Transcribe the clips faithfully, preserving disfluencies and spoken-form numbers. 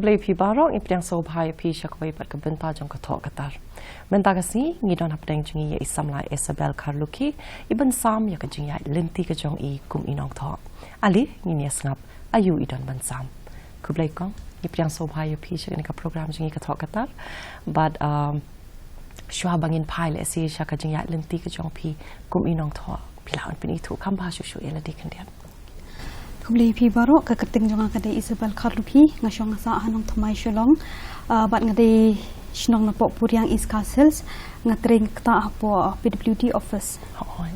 Khublei phi baroh, ngi pdiang sngewbha ïa phi sha kawei pat ka bynta jong ka Thoh Ka Tar. Mynta ka sngi ngi don hapdeng jong ngi ïa i samla Isabel Kharlukhi, i ban sam ïa ka jingïaid lynti ka jong i kum i nongthoh. Ale ngin ïa sngap aïu i don ban sam. Khublei kong, ngi pdiang sngewbha ïa phi sha kane ka program jong ngi ka Thoh Ka Tar. Bad um, shuwa ba ngin phai lehse sha ka jingïaid lynti ka jong phi kum i nongthoh, phi lah ban pynithuh kham bha shuh shuh ïa lade khyndiat. Khublei phi baroh, ka kyrteng jong nga ka dei Isabel Kharlukhi, nga shong nga sah ha Nongthymmai Shillong, ah, bad nga dei shnong napoh Puriang East Khasi Hills, nga trei nga ktah hapoh P W D office. Hooid.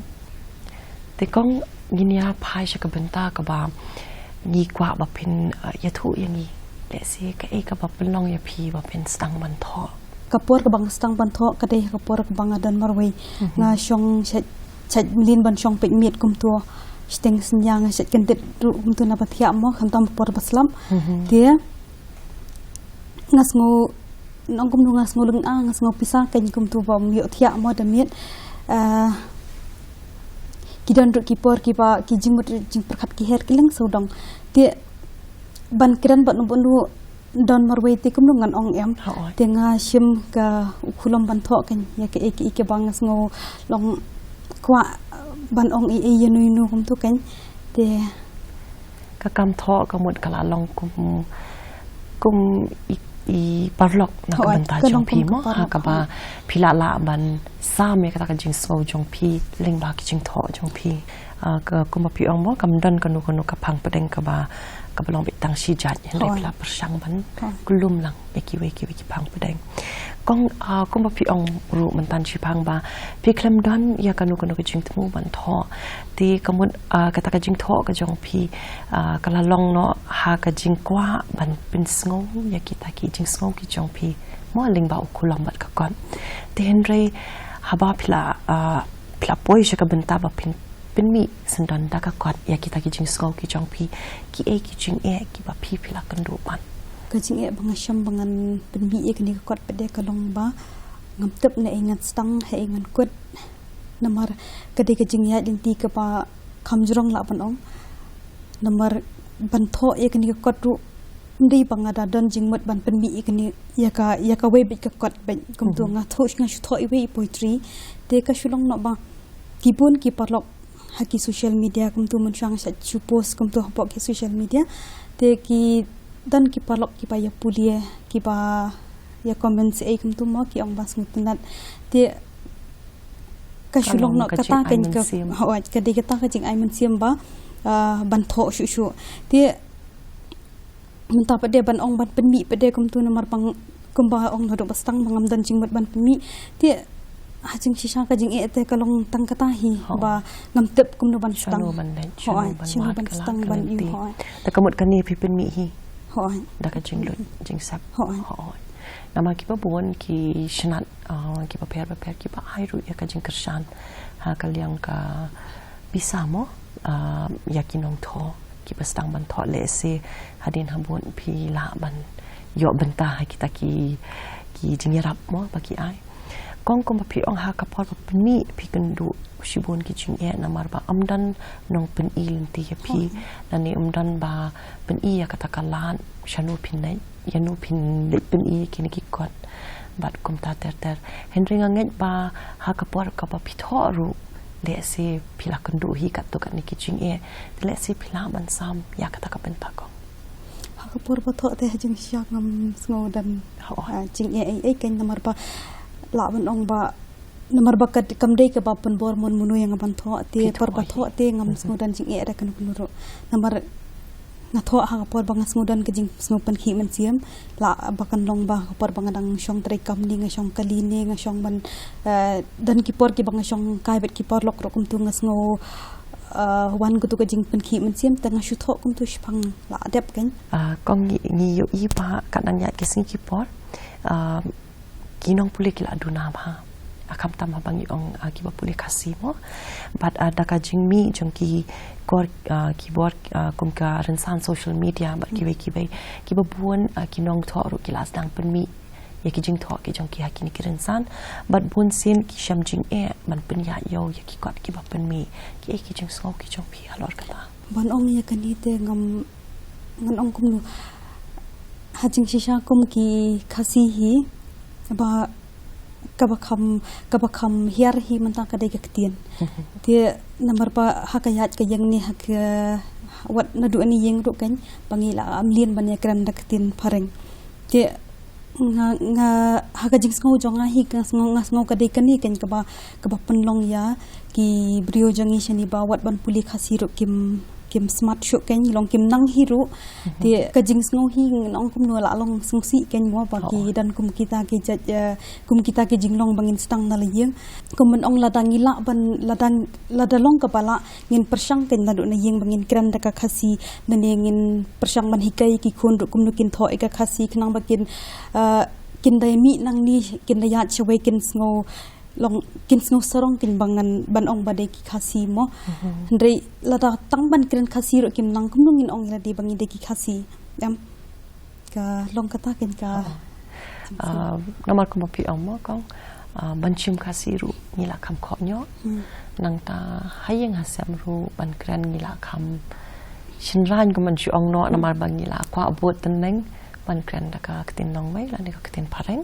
Te kong ngin ïa phai sha ka bynta kaba ngi kwah ba phin, ah, ïathuh ïa ngi. Lehse kaei kaba pynlong ïa phi ba phin sdang ban thoh. Ka por kaba nga sdang ban thoh ka dei ka por kaba nga don marwei. Mhm. Nga shong shet shet mlien ban shong peit miet kumto. Shiteng synñia nga shet kyndit ruh kumto na ba thiah mo, khamtam por ba slap. Mhm. Te nga sngew, nong kumno, nga sngew lyngngoh, nga sngew pisa, kane kumto ba ym ïoh thiah mo da miet. Ah, ki don ruh ki por kiba ki jingmut jingpyrkhat ki her ki leng sawdong. Te ban kren bad nong kumno don marwei te kumno ngan ong em. Hooid. Te nga shim ka u khulom ban thoh kan ïa kaei kaei kaba nga sngew long kwah ban ong ei ei ïa nu ïa nu kumto kan. Te ka kam thoh ka mut ka la long kum, kum i, i paralok na ka, hooid, bynta ka jong long phi kum ka mo, ha paralok, kaba, hooid, phi la lah ban sam ïa kata ka jingsngew jong phi lyngba ki jingthoh jong phi. Ah, ka kumba phi ong mo, kam don kano kano ka phang pdeng kaba, kaba long beit tang shi jait, hynrei, hooid, phi la pyrshang ban, hooid, khlem lang ïa kiwei kiwei ki phang pdeng. Kong, ah, kumba phi ong ruh mynta shi phang ba phi khlem don ïa kano kano ka jingthmu ban thoh. Te ka mut, ah, kata ka jingthoh ka jong phi, ah, ka la long noh ha ka jingkwah ban pynsngew ïa kita ki jingsngew ki jong phi mo lyngba u khulom bad ka kot. Te hynrei haba phi la, ah, phi la poi sha ka bynta ba phin pynmih syndon da ka kot ïa kita ki jingsngew ki jong phi, kiei ki jingeh kiba phi phi la kynduh ban? Ka jingeh ba nga shem ba ngan pynmih ïa kane ka kot pat de ka long ba ngam tip naei ngan sdang, haei ngan kut. Namar ka dei ka jingïaid lynti kaba kham jrong lah ban ong. Namar ban thoh ïa kane ka kot ruh ym dei ba nga da don jingmut ban pynmih ïa kane, ïa ka, ïa kawei beit ka kot beit. Kumto, mhm, nga thoh, nga shu thoh iwei i poetry. Te ka shu long noh ba ki bun ki paralok ha ki social media, kumto mynshwa nga shu post kumto hapoh ki social media. Te ki don ki paralok kiba ïa pule, kiba ïa comment ei kumto mo, ki ong ba sngewtynnat. Te ka shu long noh kata ka, hooid, ka dei kata ka jingai mynsiem ba, ah, ban thoh shuh shuh. Te mynta pat de ban ong ban pynmih pat de kumto namar ba nga, kumba ong naduh ba sdang ba ngam don jingmut ban pynmih. Te ha jingshisha ka jingeh te ka long tang kata hi, hooid, ba ngam tip kumno ban sdang. Shano ban leit, hooid, shano ban sdang ban ïoh, hooid. Te ka mut kane phi pynmih hi, hooid, da ka jinglut jingsep. Hooid. Hooid. Namar kiba bun ki shnat, ah, kiba pher bapher kiba ai ruh ïa ka jingkyrshan ha ka liang ka pisa mo, ah, ïa ki nongthoh kiba sdang ban thoh, lehse hadien habud phi lah ban ïoh bynta ha kita ki, ki jingïarap mo ba ki ai. Kong, kumba phi ong, ha ka por ba pynmih phi kynduh shibun ki jingeh namar ba ym don nongpyni lynti ïa phi, hooid, lane ym don ba pyni ïa kata ka lad shano phin leit, ïano phin leit pyni ïa kine ki kot bad kumta ter ter. Hynrei nga ngeit ba ha ka por kaba phi thoh ruh, lehse phi la kynduh hi katto katne ki jingeh, te lehse phi lah ban sam ïa kata ka bynta, kong. Ha ka por ba thoh te ha jingshisha ngam sngew don, hooid, ah, jingeh ei ei kan, namar ba lah ban ong ba namar ba ka, kam dei kaba pynbor mon mano ïa nga ban thoh, te por ba thoh te ngam, mhm, sngew don jingeh da kano kano ruh. Namar nga thoh ha ka por ba nga sngew don ka jingsngew pynkhih mynsiem, lah ba kan long ba ha ka por ba nga dang shong trei kam ne, nga shong kali ne, nga shong ban, eh, don ki por kiba nga shong kai bad ki paralok ruh kumto nga sngew, eh, wan kumto ka jingpynkhih mynsiem, te nga shu thoh kumto shiphang la dep kan. Ah, kong, ngi, ngi ïohi ba ka dang ïaid ki sngi ki por, ah, ki nongpule ki la duna bha. Ah, khamtam haba ngi ong, ah, kiba pule Khasi mo. Bad, ah, da ka jingmih jong ki kor, ah, ki bor, ah, kum ka rynsan social media bad kiwei kiwei, kiba bun, ah, ki nongthoh ruh ki la sdang pynmih ïa ki jingthoh ki jong ki ha kine ki rynsan. Bad bun sien ki shem jingeh ban pynïaid ïew ïa ki kot kiba pynmih. Kiei ki jingsngew ki jong phi halor kata? Ban ong ïa kane te ngam, ngan ong kumno, Ha jingshisha kum ki Khasi hi, ba kaba kham, kaba kham hiar hi mynta ka dei ka ktien. Te namar ba ha ka ïaid ka ïeng ne ha ka wat naduh ane ïeng ruh kan ba ngi la mlien ban ïakren da ka ktien phareng. Te nga, nga ha ka jingsngew jong nga hi, nga sngew, nga sngew ka dei kane kan kaba, kaba pynlong ïa ki briew jong ngi shane ba wat ban pule Khasi ruh kim, kim smat shuh kan, long kim nang hi ruh. Te ka jingsngew hi ngan ong kumno, la long sngewsih kan mo ba ki don kum kita ki jait, eh, kum kita ki jinglong ba ngin sdang na la ïeng. Kum ban ong lada ngi lah ban, lada, lada long kaba lah ngin pyrshang kan naduh na ïeng ba ngin kren da ka Khasi, nane ngin pyrshang ban hikai ki khun ruh kumno kin thoh ïa ka Khasi khnang ba kin, eh, kin da mih nangne, kin da ïaid shawei kin sngew long, kin sngew sarong kan ba ngan ban ong ba dei ki Khasi mo. Hynrei lada tang ban kren Khasi ruh kim nang, kumno ngin ong ïa lade ba ngi dei ki Khasi. Em. Ka long kata kan ka. Ah, namar kumba phi ong mo kong, ah, ban shim Khasi ruh ngi la kham khoh noh. Nangta ha ïing ha sem ruh ban kren ngi la kham shynrang, kumban shu ong noh, namar ba ngi la kwah bud tyneng ban kren da ka ktien nongwei lane ka ktien phareng.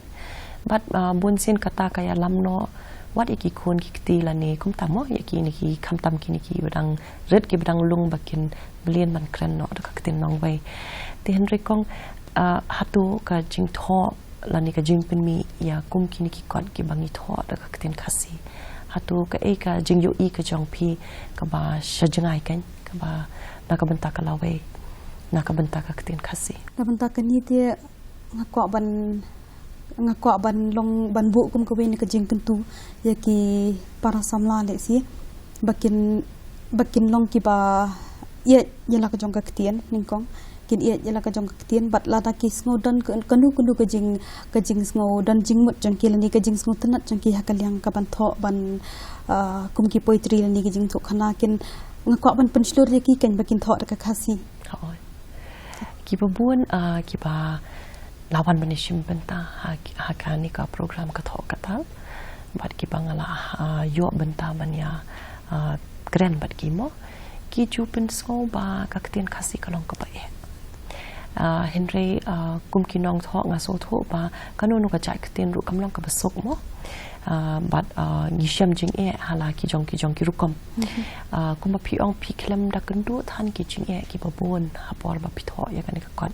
Bad, ah, bun sien kata ka ïalam noh wat ïa ki khun ki kti lane kumta mo, ïa kine ki, khamtam kine kiba dang rit, kiba dang lung ba kin mlien ban kren noh da ka ktien nongwei. Te hynrei kong, ah, hato ka jingthoh lane ka jingpynmih ïa kum kine ki kot kiba ngi thoh da ka ktien Khasi, hato kaei ka jingïohi ka jong phi kaba sha jngai kan, kaba na ka bynta ka lawei, na ka bynta ka ktien Khasi? Na bynta kane te nga kwah ban, nga kwah ban long, ban buh kum kawei na ka jingkyntu ïa ki para samla lehse ba kin, ba kin long kiba ïeit ïa la ka jong ka ktien, nyngkong kin ïeit ïa la ka jong ka ktien. Bad lada ki sngew don ka, kano kano ka jing, ka jingsngew don jingmut jong ki lane ka jingsngewtynnat jong ki ha ka liang ka ban thoh, ban, ah, kum ki poetry lane ka jingthoh khana, kin, nga kwah ban pynshlur ïa ki kan ba kin thoh da ka Khasi. Hooid. Kiba bun, ah, kiba la wan ban ïashim bynta ha, ha kane ka program Ka Thoh Ka Tal, bad kiba nga la, ah, ïoh bynta ban ïa, ah, kren bad ki mo, ki ju pynsngew ba ka ktien Khasi ka long kaba eh. Ah, hynrei, ah, kum ki nongthoh nga sngewthuh ba kano kano ka jait ktien ruh kam long kaba suk mo. Ah, bad, ah, ngi shem jingeh ha la ki jong ki jong ki rukom. Ah, kumba phi ong, phi khlem da kynduh than ki jingeh kiba bun ha por ba phi thoh ïa kane ka kot.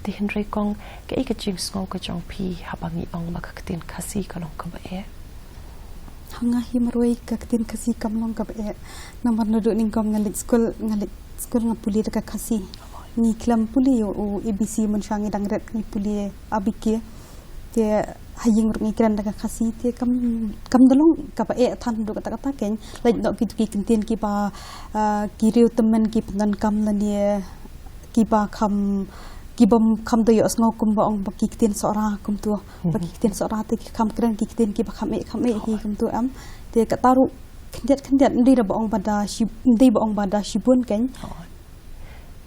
Te hynrei kong, kaei ka jingsngew ka jong phi haba ngi ong ba ka ktien Khasi ka long kaba eh? Ha nga hi marwei ka ktien Khasi kam long kaba eh. Namar naduh nyngkong nga leit skul, nga leit skul nga pule da ka Khasi. Ngi khlem pule u A B C, mynshwa ngi dang rit ngi pule A B K. Te ha ïing ruh ngi kren da ka Khasi, te kam, kam da long kaba eh than haduh katta katta kan. Lait noh kito ki kyntien kiba, ah, ki riew tymmen ki pyndonkam lane kiba kham, kiba kham da ïohsngew kumba ong ba ki ktien Sohra kumto. Ba ki ktien Sohra te ki kham kren ki ktien kiba kham eh, kham eh hi kumto em. Te kata ruh khyndiat khyndiat, ym dei ba ong ba da shi, ym dei ba ong ba da shibun kan.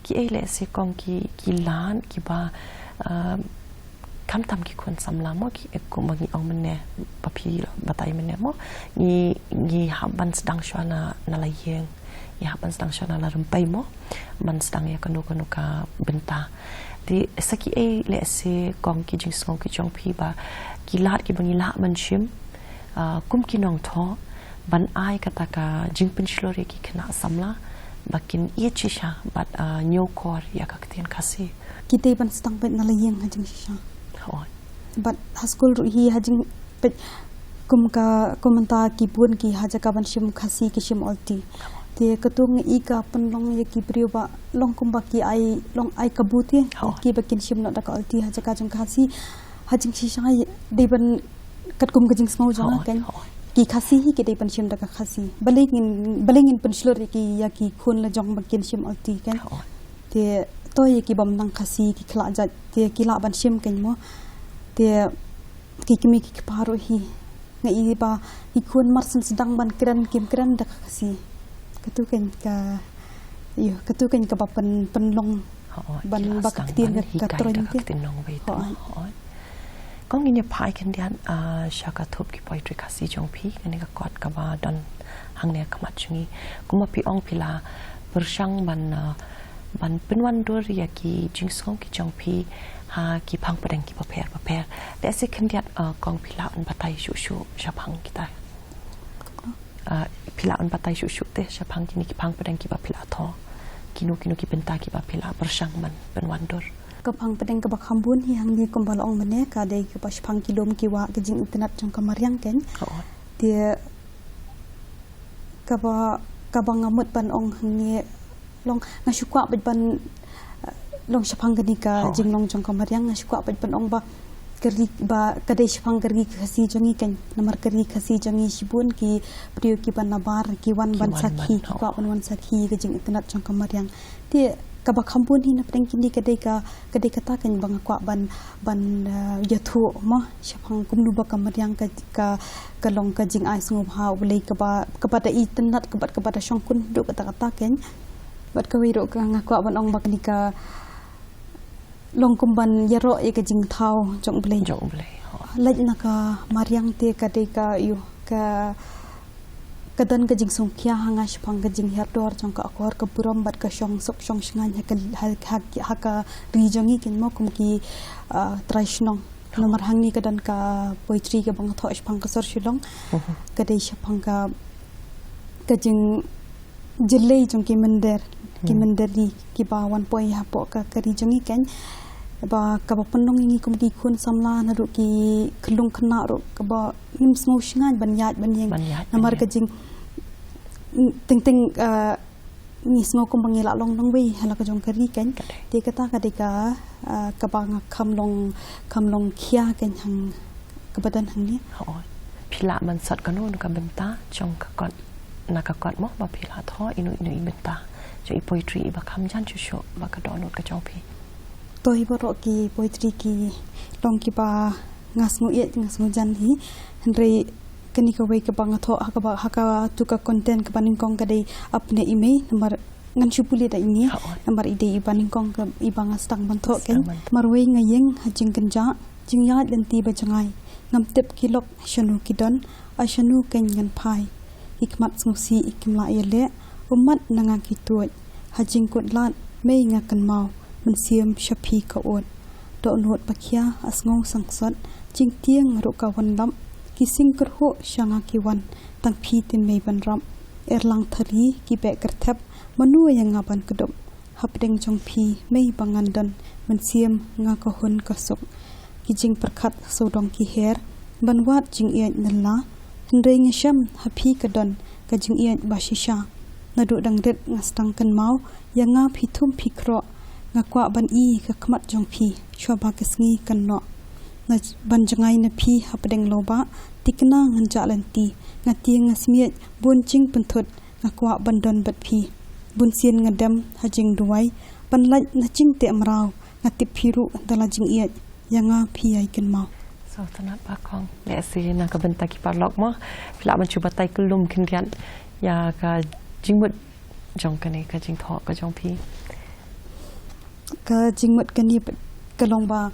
Kiei lehse kong ki, ki lad kiba, ah, khamtam ki khun samla mo, ki, eh, kumba ngi ong mynne, ba phi batai mynne mo, ngi, ngi hap ban sdang shuwa na, na la ïing, ngi hap ban sdang shuwa na la rympei mo, ban sdang ïa kano kano ka bynta. Te sa kiei lehse kong ki jingsngew ki jong phi ba ki lad kiba ngi lah ban shim, ah, kum ki nongthoh, ban ai kata ka jingpynshlur ïa ki khynnah samla ba kin ïeit shisha bad, ah, ñiewkor ïa ka ktien Khasi? Ki dei ban sdang beit na la ïing ha jingshisha. Hooid. Bad ha skul ruh hi ha jing, beit kum ka, kum mynta ki bun ki ha jaka ban shim Khasi ki shim Olti. Te kato nga i ka pynlong ïa ki briew ba long kumba ki ai, long ai kabu te. Hooid. Kiba kin shim noh da ka Olti ha jaka jong Khasi. Ha jingshisha dei ban, katkum ka jingsngew jong nga kan, ki Khasi hi ki dei ban shim da ka Khasi. Balei ngin, balei ngin pynshlur ïa ki, ïa ki khun la jong ba kin shim Olti kan. Te to ïa ki bym nang Khasi, ki khlad jait, te ki lah ban shim kan mo. Te ki kmie ki kpa ruh hi, nga i ba ki khun mar shu sdang ban kren kim kren da ka Khasi. Kato kan ka, ïoh, kato kan kaba pyn, pynlong ban ba ka ktien ka, ka troiñ te. Hooid. Kong, ngin ïa phai khyndiat, ah, sha ka thup ki poetry Khasi jong phi, kane ka kot kaba don hangne ha khmat jong ngi. Kumba phi ong, phi la pyrshang ban, ah, ban pynwandur ïa ki jingsngew ki jong phi ah, ki phang pdeng kiba pher bapher. Lehse khyndiat, ah, kong phi lah ban batai shuh shuh shaphang kita. Ah, phi lah ban batai shuh shuh te shaphang kine ki phang pdeng kiba phi lah thoh. Kino kino ki bynta kiba phi lah pyrshang ban pynwandur. Ka phang pdeng kaba kham bun hi hangne kumba la ong mynne ka dei kaba shaphang ki lum ki wah, ka jingitynnad jong ka mariang kein. Oh. Te kaba, kaba nga mut ban ong hangne long nga shu kwah bad ban, eh, long shaphang kane ka jinglong jong ka mariang, nga shu kwah bad ban ong ba ka ri ba ka dei shaphang ka ri Khasi jong ngi kein. Namar ka ri Khasi jong ngi shibun ki briew kiba nabar ki wan ban sakhi, ki kwah ban wan sakhi ka jingitynnad jong ka mariang. Te kaba kham bun hi na pdeng kine ka dei ka, ka dei kata kein ba nga kwah ban, ban, eh, ïathuh mo shaphang kumno ba ka mariang ka, ka, ka long ka jingai sngewbha U Blei kaba, kaba da itynnad, kaba, kaba da shongkun duh kata kata kein. Bad kawei ruh ka nga kwah ban ong ba kane ka long kum ban ïaroh ïa ka jingthaw jong U Blei. Jong U Blei. Leit na ka mariang te ka dei ka ïoh ka, ka don ka jingsngewkhia ha nga shaphang ka jinghiar dor jong ka akor ka burom bad ka shong suk shong shngaiñ ha ka, ha, ha, ha ka ri jong ngi kein mo kum ki, ah, trai shnong. Namar hangne ka don ka poetry kaba nga thoh shaphang ka sor Shillong. Ka dei shaphang ka, ka jing jyllei jong ki mynder, ki mynder ri kiba wan poi hapoh ka, ka ri jong ngi kein. Ba kaba pynlong ïa ngi kum ki khun samla naduh ki khyllung khynnah ruh kaba ngim sngew shngaiñ ban ïaid ban ïeng. Ban ïaid ban ïeng. Namar ka jing, teng teng, ah, ngi sngew kumba ngi la long nongwei ha la ka jong ka ri kein. Ka dei. Te kata ka dei ka, ah, kaba nga kham long, kham long khia kein hang kaba don hangne. Hooid. Phi lah ban sot kano kano ka bynta jong ka kot, na ka kot mo ba phi la thoh, ino ino i bynta jong i poetry iba kham jan shuh shuh ba ka dohnud ka jong phi? To hi baroh ki poetry ki long kiba nga sngew ïeit nga sngew jan hi. Hynrei kane kawei kaba nga thoh ha kaba, ha katu ka content kaba nyngkong ka dei Apne I Mei, namar ngan shu pule da ine. Hooid. Namar i dei iba nyngkong ka, iba nga sdang ban thoh kein. Sdang ban thoh. Marwei nga ïeng ha jingkynjah, jingïaid lynti ba jngai. Ngam tip ki lok shano ki don, ai shano kein ngan phai. Ki khmat sngewsih kim lah ïaleh, ummat na nga ki tuid. Ha jingkut lad, mei nga kynmaw, mynsiem sha phi ka ud. Dohnud ba khia, a sngew sangsot, jingtieng ruh ka wan lap. Ki sing kyrhuh sha nga ki wan, tang phi te mei ban rap. Erlang thari, ki beh kyrthep, mano ïa nga ban kdup. Hapdeng jong phi mei ba ngan don, mynsiem nga ka hun ka suk. Ki jingpyrkhat sawdong ki her, ban wad jingïeit nylla. Hynrei nga shem ha phi ka don ka jingïeit ba shisha. Naduh dang rit nga sdang kynmaw, ïa nga phi thum phi khroh. Nga kwah ban i ka khmat jong phi, shuwa ba ka sngi kan noh. Nga j-, ban jngai na phi hapdeng lawbah, thikna ngan jah lynti. Nga tieng nga smiej, bun jingpynthut, nga kwah ban don bad phi. Bun sien nga dem ha jingduwai, ban lait na jingteh mraw, nga tip phi ruh da la jingïeit, ïa nga phi ai kynmaw. Sngewtynnat bakong. Lehse na ka bynta ki paralok mo, phi lah ban shu batai kyllum khyndiat ïa ka jingmut jong kane ka jingthoh ka jong phi. Ka jingmut kane ka long ba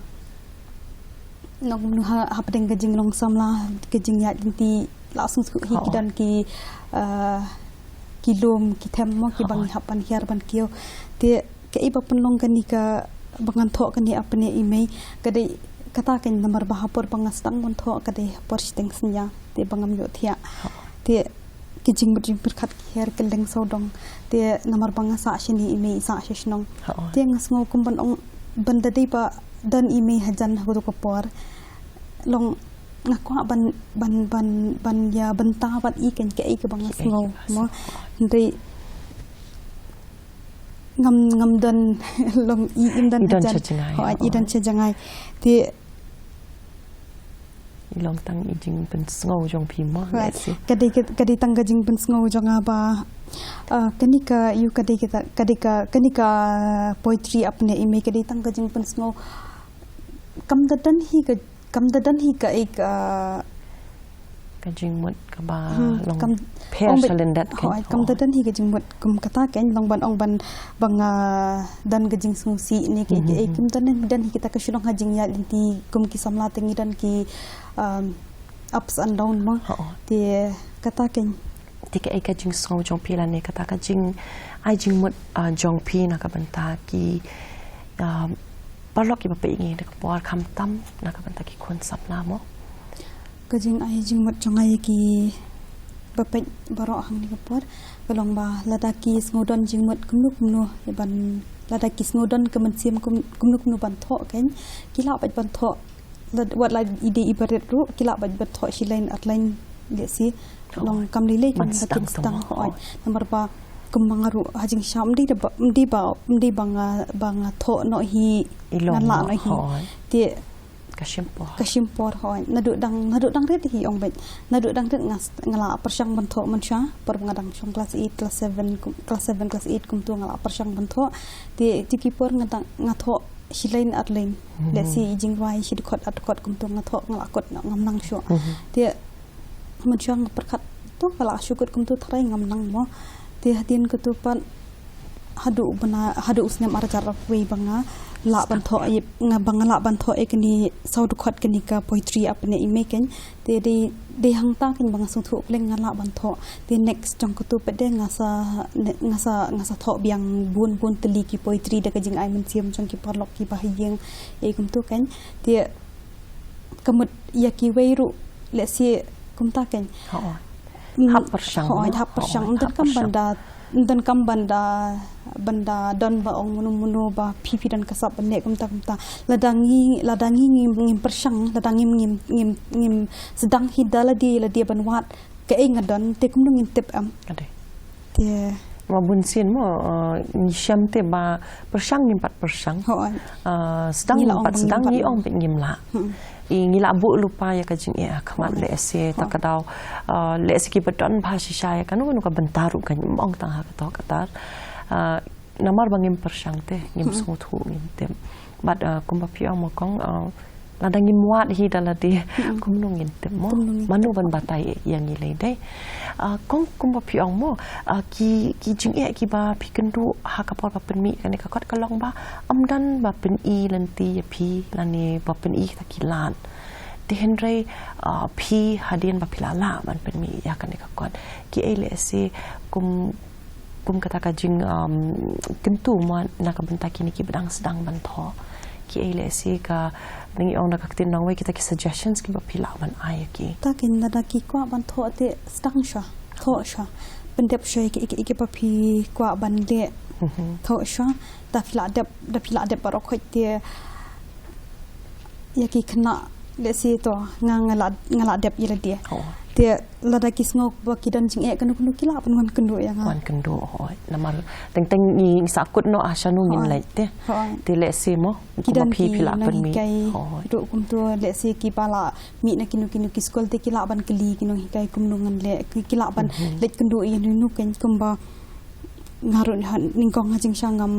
nongmnu ha, hapdeng ka jinglong samla, ka jingïaid lynti, la sngewsih hi ki don ki, ah, ki lum ki them mo kiba ngi hap ban hiar ban kiew. Te kaei ba pynlong kane kaba ngan thoh kane Apne I Mei, ka dei kata kein namar ba ha por ba nga sdang ban thoh ka dei ha por shiteng synñia, te ba ngam ïohthiah. Te ki jingmut jingpyrkhat ki her kylleng sawdong. Te namar ba nga sah shane i mei i sah sha shnong. Hooid. Te nga sngew kum ban ong ban da dei ba don i mei hajan ha kato ka por. Long nga kwah ban, ban, ban, ban ïa bynta bad i kein kaei kaba nga sngew mo. Hynrei ngam, ngam don, long i, im don hajan. Hooid, i don sha jngai. Te long tang i jingpynsngew jong phi mo. Ka dei, ka dei tang ka jingpynsngew jong nga ba, ah, kane ka, ïoh ka dei ka, ka dei ka, kane ka poetry Apne I Mei ka dei tang ka jingpynsngew. Kam da don hi ka, kam da don hi kaei ka, ka jingmut kaba long pher shalyndet kein. Hooid, kam da don hi ka jingmut kum kata kein long ban ong ban ba nga don ka jingsngewsih ne kaei kaei, kim don, don hi kita ka shu long ha jingïaid lynti kum ki samla te ngi don ki, um, ups and down mo. Te kata kein. Te kaei ka jingsngew jong phi lane kata ka jing, ai jingmut, ah, jong phi na ka bynta ki, um, paralok kiba peit ïa ngi ha kane ka por, khamtam na ka bynta ki khun samla mo. Ka jingai jingmut jong nga ïa kiba peit baroh ha kane ka por ka long ba lada ki sngewdon jingmut kumno kumno ban, lada ki sngewdon ka mynsiem kum- kumno kumno ban thoh, kan ki lah bad ban thoh. Lad- wat la i dei iba rit ruh ki lah bad ban thoh shi lain ar lain, lehse long kam lei lei, kan sdang, hooid. Namar ba kum ma nga ruh ha jingshisha ym dei ba, ym dei ba, ym dei ba nga, ba nga thoh noh hi ngan lah noh hi. Te ka shim por, ka shim por, hooid. Naduh dang, naduh dang rit hi ong bad naduh dang rit nga s- nga la pyrshang ban thoh mynshuwa por ba nga dang shong klas eight, klas seven, kum- klas seven, klas eight kumto nga la pyrshang ban thoh. Te te ki por nga dang, nga thoh shi lain ar lain. Lehse i jingrwai shi dkhot ar dkhot kumto nga thoh, nga la kut noh, ngam nang shuh. Te mynshuwa nga pyrkhat to ka la shu kut kumto tharai ngam nang mo. Te hadien katu pat haduh bana, haduh u snem ar hajar arphew wei ba nga lah ban thoh ïa, nga ba nga lah ban thoh ïa kane saw dkhot kane ka poetry Apne I Me, kan. Te dei, dei hangta kan ba nga sngewthuh pleng nga lah ban thoh. Te next jong katu pat de nga sa, ne- nga sa, nga sa thoh biang bun bun tylli ki poetry da ka jingai mynsiem jong ki paralok kiba ha ïing ïa kumto, kan. Te ka mut ïa kiwei ruh lehse kumta, kan. Hooid. Hap pyrshang, hooid, hap pyrshang. Ym donkam ban da, ym donkam ban da, ban da don ba ong mano mano ba phi phi don ka sap ban leh kumta kumta. Lada ngi, lada ngi ngim, ngim pyrshang, lada ngim, ngim, ngim, ngim sdang hi da lade, lade ban wad kaei nga don, te kumno ngin tip, em. Te ma bunsien mo, eh, ngi shem te ba pyrshang ngim pat pyrshang. Hooid. Eh, sdang ngim pat sdang, ngi ong bad ngim lah. I ngi lah buh lypa ïa ka jingeh ha khmat lehse ta ka daw, eh, lehse kiba don bha shisha ïa kano kano ka bynta ruh kan ym ong tang ha kato ka tar. Eh, namar ba ngim pyrshang te, ngim sngewthuh, ngim tip. Bad, eh, kumba phi ong mo kong, eh, lada ngim wad hi da lade, kumno ngin tip mo? Mano ban batai ïa ngi lei dei? Ah, kong kumba phi ong mo, ah, ki, ki jingeh kiba phi kynduh ha ka por ba pynmih kane ka kot ka long ba ym don ba pyni lynti ïa phi lane ba pyni kita ki lad. Te hynrei, ah, phi hadien ba phi la lah ban pynmih ïa kane ka kot, kiei lehse kum, kum kata ka jing, um, kyntu mo na ka bynta kine kiba dang sdang ban thoh, kiei lehse ka, ngi ong da ka ktien nongwei, kita ki suggestions kiba phi lah ban ai ïa ki? Ta kin lada ki kwah ban thoh te sdang sha, thoh sha, pyndep sha ïa ki, ïa ki, ïa kiba phi kwah ban leh. Thoh sha, da phi lah dep, da phi lah dep baroh khoit te ïa ki khynnah lehse to nga, nga lah, nga lah dep ïa lade. Te lada ki sngew ba ki don jingeh kano kano ki lah ban wan kynduh ïa nga. Wan kynduh, hooid. Namar teng teng ngi, ngi sah kut noh, ah, shano ngin leit te. Te lehse mo ki don ki nonghikai ruh kumto, lehse kiba la mih na kino kino ki skul te ki lah ban kylli ki nonghikai kumno ngan leh, ki, ki lah ban leit kynduh ïa nunu, kan, kumba nga ruh ha nyngkong ha jingshisha ngam,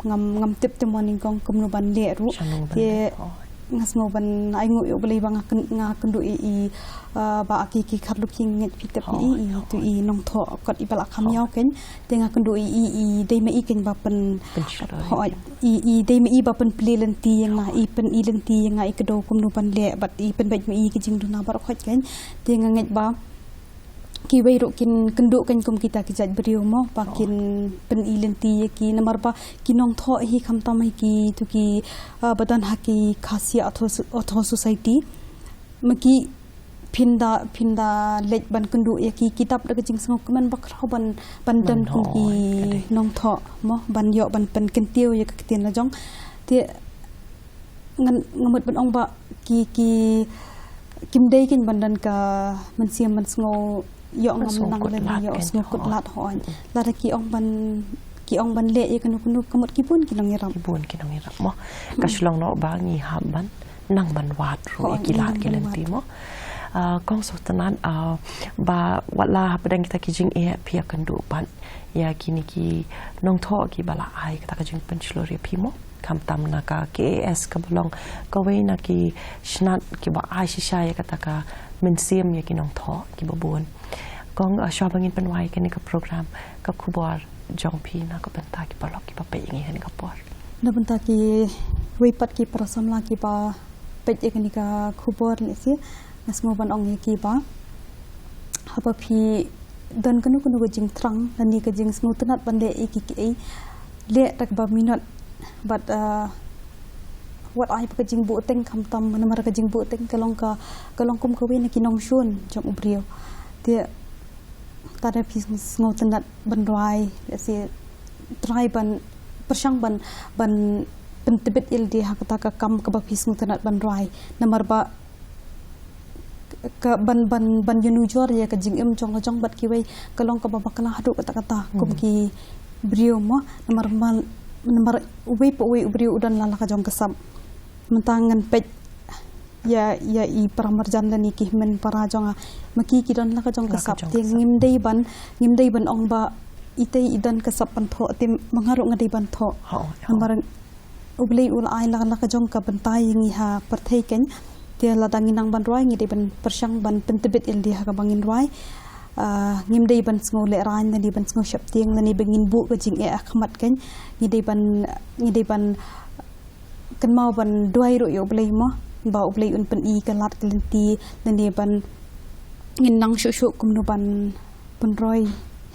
ngam, ngam tip te mo nyngkong kumno ban leh ruh. Te nga sngew ban ainguh ïa U Blei ba nga kyn-, nga kynduh ïa i, ah, ba ki, ki kharlukhi ngeit phi tip ïa i, i tu i nongthoh kot iba la kham ïaw, kan. Te nga kynduh ïa i, i dei ma i, kan, ba pyn, hooid, i, i dei ma i ba pynplie lynti ïa nga, i pyni lynti ïa nga i kdew kumno ban leh bad i pynbeit ma i ki jingduna baroh khoit, kan. Te nga ngeit ba kiwei ruh kin kynduh, kan, kum kita ki jait briew mo ba kin pyni lynti ïa ki, namar ba ki nongthoh hi khamtam hi ki tu ki, ah, ba don ha ki Khasi Author, Author Society. Ma ki phin da, phin da leit ban kynduh ïa ki, ki dap da ka jingsngewkmen bakhraw ban, ban don kum ki nongthoh mo, ban ïoh ban pynkyntiew ïa ka ktien la jong. Te ngan, nga mut ban ong ba ki, ki, kim dei, kan, ban don ka mynsiem ban sngew ïoh ngam nang lane ïoh sngew kut lad, hooid. Lada ki ong ban, ki ong ban leh ïa kano kano, ka mut ki bun ki nongïarap. Ki bun ki nongïarap mo. Ka shu long noh ba ngi hap ban nang ban wad ruh ïa ki lad ki lynti mo. Ah, kong Sutnat, ah, ba wat la hapdeng kita ki jingeh phi ïa kynduh pat ïa kine ki nongthoh kiba la ai kata ka jingpynshlur ïa phi mo. Khamtam na ka K A S kaba long kawei na ki snat kiba ai shisha ïa kata ka mynsiem ïa ki nongthoh kiba bun. Kong, ah, shuwa ba ngin pynwai kane ka program, ka khubor jong phi na ka bynta ki paralok kiba peit ïa ngi ha kane ka por? Na bynta kiwei pat ki para samla kiba peit ïa kane ka khubor, lehse nga sngew ban ong ïa ki ba haba phi don kano kano ka jingthrang lane ka jingsngewtynnat ban leh ïa ki kiei, leh da kaba minot bad, ah, wat ai ba ka jingbuhteng khamtam, namar ka jingbuhteng ka long ka, ka long kum kawei na ki nongshun jong u briew. Te lada phi sngewtynnat ban rwai, let's say, try ban pyrshang ban, ban pyntbit ïa lade ha kata ka kam kaba phi sngewtynnat ban rwai. Namar ba ka ban, ban, ban ïanujor ïa ka jingim jong la jong bad kiwei ka long kaba bakla haduh katta katta kum ki briew mo, namar mal, namar uwei pa uwei u briew u don la la ka jong ka sap. Mynta ngan peit ïa, ïa i para marjan lane ki hynmen para jong nga, ma ki ki don la ka jong ka sap. Te ngim dei ban, ngim dei ban ong ba itei i don ka sap ban thoh, te ma nga ruh nga dei ban thoh. Namar U Blei u la ai la, la ka jong ka bynta ïa ngi ha pyrthei kein. Te lada ngi nang ban rwai ngi dei ban pyrshang ban pyntbit ïa lade ha kaba ngin rwai. Ah, ngim dei ban sngew lehraiñ lane ban sngew sheptieng lane ba ngin buh ka jingeh ha khmat kein. Ngi dei ban, ngi dei ban kynmaw ban duwai ruh ïa U Blei mo, ba U Blei un pyni ka lad ka lynti lane ban ngin nang shuh shuh kumno ban pynroi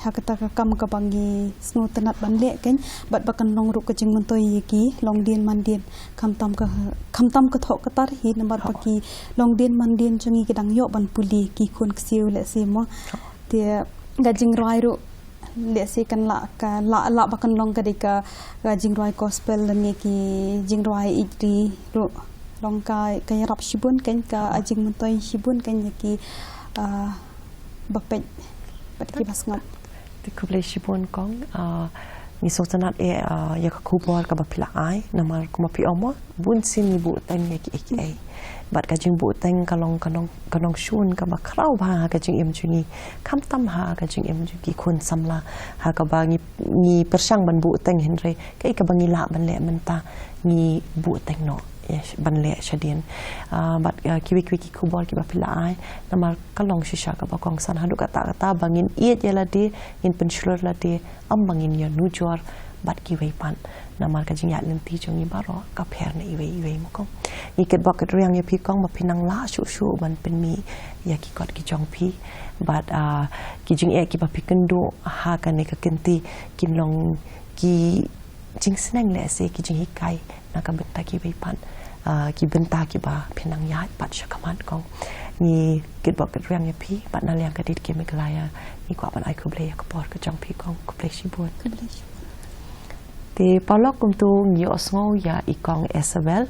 ha kata ka kam kaba ngi sngewtynnat ban leh kein, bad ba kan long ruh ka jingmyntoi ïa ki longdien mandien. Khamtam ka, khamtam ka thoh ka tar hi, namar ba ki longdien mandien jong ngi ki dang ïoh ban pule, ki khun ksiew lehse mo. Te ka jingrwai ruh lehse kan lah, ka lah, lah ba kan long ka dei ka, ka jingrwai gospel lane ki jingrwai ïeit ri ruh long ka, ka ïarap shibun kein, ka jingmyntoi shibun kein ïa ki, ah, ba peit bad ki ba sngap. Te khublei shibun kong, ah, ngi sngewtynnat eh, ah, ïa ka khubor kaba phi la ai, namar kumba phi ong mo, bun sien ngi buhteng ïa kiei kiei. Bad ka jingbuhteng ka long, ka nong, ka nongshun kaba khraw bha ha ka jingim jong ngi. Khamtam ha ka jingim jong ki khun samla, ha kaba ngi, ngi pyrshang ban buhteng, hynrei kaei kaba ngi lah ban leh mynta ngi buhteng noh ïa sh-, ban leh shadien. Ah, bad, ah, kiwei kiwei ki khubor kiba phi la ai, namar ka long shisha kaba kongsan haduh katta katta ba ngin ïeit ïa lade, ngin pynshlur lade, ym ba ngin ïanujor bad kiwei pat. Namar ka jingïaid lynti jong ngi baroh ka pher na iwei iwei mo kong. Ngi kitbok kitrwiang ïa phi kong ba phi nang lah shuh shuh ban pynmih ïa ki kot ki jong phi. Bad, ah, ki jingeh kiba phi kynduh ha kane ka kynti kin long ki jingsneng lehse, ki jinghikai na ka bynta kiwei pat, ah, ki bynta kiba phi nang ïaid pat sha khmat kong. Ngi kitbok kitrwiang ïa phi bad na liang ka DKNY Meghalaya ngi kwah ban ai khublei ïa ka por ka jong phi kong. Khublei shibun. Khublei shibun. Te paralok, kumto ngi ïohsngew ïa i kong Isabel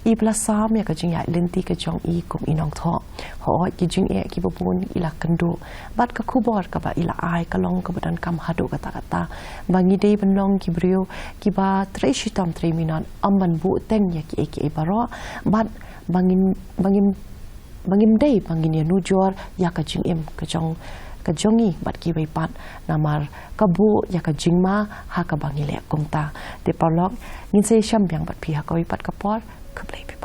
iba la sam ïa ka jingïaid lynti ka jong i kum i nongthoh. Hooid, ki jingeh kiba bun i la kynduh, bad ka khubor kaba i la ai ka long kaba donkam haduh katta katta, ba ngi dei ban long ki briew kiba trei shitom trei minot, ym ban buhteng ïa kiei kiei baroh, bad ba ngin, ba ngin, ba ngim dei ba ngin ïanujor ïa ka jingim ka jong, ka jong ngi bad kiwei pat, namar ka buh ïa ka jingma ha kaba ngi leh kumta. Te paralok, ngin sa ïashem biang bad phi ha kawei pat ka por. Khublei.